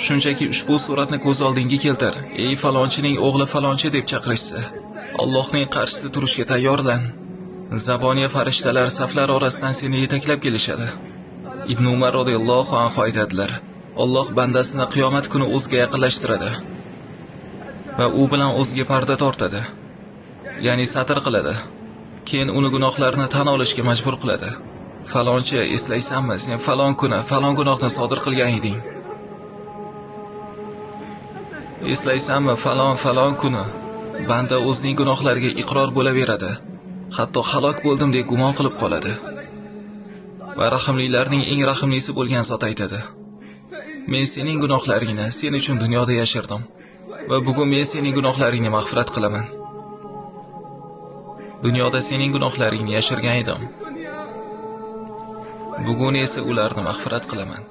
Shunchaki ushbu suratni ko'z oldingga keltir. Ey falonchining o'g'li falonchi deb chaqirishsa, Allohning qarshisida turishga tayyorlan. Zaboniya farishtalar saflar orasidan seni yetaklab kelishadi. Ibn Umar radhiyallohu anhu aytadilar: Alloh bandasini qiyomat kuni o'ziga yaqinlashtiradi va u bilan o'ziga parda tortadi, ya'ni satr qiladi. Keyin uni gunohlarini tan olishga majbur qiladi. Falonchi, eslaysanmi, sen falon kuni falon gunohni sodir qilgan eding. Eslaysanmi, falon falon kuni. Banda o'zining gunohlariga iqror bo'laveradi. Hatto halok bo'ldim deb gumon qilib qoladi. Va rahimlilarning eng rahimlisi bo'lgan zot aytadi: Men sening gunohlaringni sen uchun dunyoda yashirdim va bugun men sening gunohlaringni mag'firat qilaman. Dunyoda sening gunohlaringni yashirgan edim. Bugun esa ularni mag'firat qilaman.